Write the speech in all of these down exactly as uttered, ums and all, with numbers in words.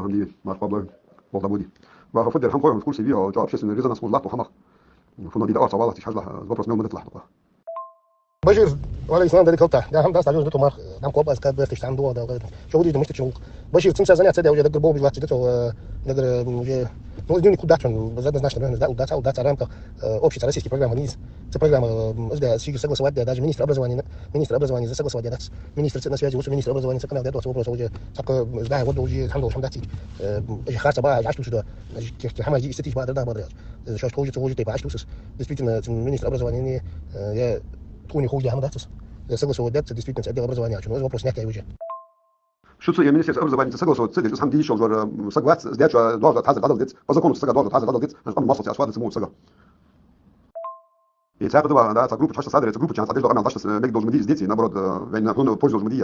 Хьамди, мархаб, Аллах рази хилда. Ва фу дар, хӀама хой, хӀама в курсе вий, чӀоагӀа общественный резонанс хулаш латт хӀама. Фу новкъа дӀаоарцаваллалца хьажал, вопрос мел ма диталахь. Башир, ва Ӏалайкум салам, Дарик, хьалта. Да, хӀама дац, да, южный тумар, нам коп, аз как бы, ты сам дуа, да, говорит. Что будешь, думаешь, ты чего? Башир, цунца заняться, да, уже даггара болх беш латт, да, цо, э, даггара, э, уже, ну, дневник куда чё, однозначно, да, удаться, удаться в рамках, э, общей российской программы низ. Цу программа, э, м, да, с ней согласовать, да, даже министр образования, министр образования согласовать, да, министр на связи, вот министр образования, цу канал, да, вот вопрос уже, так, э, да, вот уже, хьам должен дать, э, м, уже харца ба, аж сюда, значит, тех, тех, хьама, и сатиш ба, да, да, ба, да. Э, шоаш хожа, хожа, типа, аж тусас. Действительно, цу министр образования, э, я тхуни хожа, хьама дацас. Я согласовать дать, действительно, отдел образования, а чё, ну, вопрос снятия уже. Шуца е министерство образования согласовать ца деш, из хьама дийшал жора, м, согласовать деш, а, должность хьазар дӀадала деза, по закону сага должность хьазар дӀадала деза, а, амма масса ца асфальт ца мур сага. И цхьа хӀама да, цхьа группа хьашт садаьр, цхьа группа чан садеш да, амма дашта, э, мег должен ма дий из деций, наоборот, э, вайна хьона польза должен ма дий.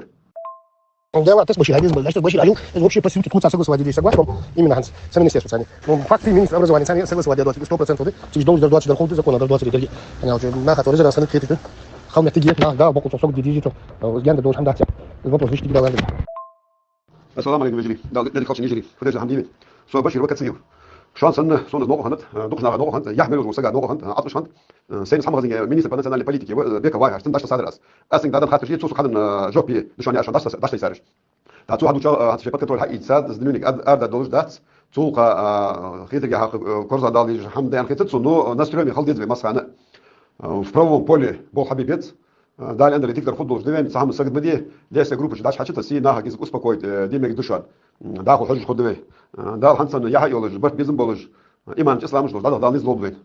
Да ладно, тас Башир, а, без, значит, Башир, а, ну, вообще, по сути, тхуца согласовать деш согласен, именно хӀанз, цу министерство цани. Ну, факт, ты министр образования цани согласовать дать, сто процентов, да? Ты же должен дать, дождь дорхуй, закон, дождь дорхуй, дерги. Она уже на хату резонанс ханат хетит. Хьамна тиги, на, да, бокъо цо сог диди, то, э, генда должен хьама дать. Вопрос лишь тиги давай. Ассаламу Ӏалайкум, вежарий. Да, Дарик, халкъ, вежарий. Подожди, хьамди. Со Башир ва Кацанив. Шоана санна, сона из новкъа хиннад, э, дукха наха новкъа хиннад, яхь мел йола сага новкъа хиннад, э, Ӏаткъаш хиннад, э, сайна хьама хазинге министр по национальной политике, э, Беков Вагьар, цун дашта садаьр аз. Аз цунга дадан хаттар еш, цо сога хьаденна, э, жоп е, душане аша дашта, дашта сараш. ТӀаккха цо хьадувцаш, э, хьа шоай под контроль хьаийца, из дневник ар-, арда долаш дац, цул кха, э, хетаргахьа, э, корзагӀдала дезаш хьама да аьнна хетац, но, э, настроение хила деза вай массахана. Э, в правовом поле болх хьабе беза, э, Дала аьннадале, дикадар хургдолаш да вайна, цхьа хьама сагот ма де, лесная группа чу дӀачухьача, цу сий наха кӀезига успокоить, э, де мегаш да шоана. М, дӀахо хьожаш хургда вай. Э, Дала хьанцана яхь а йолаш, барт безам болаш, э, иман, ислам долаш, дӀадахьа Дала низ лолда вайна.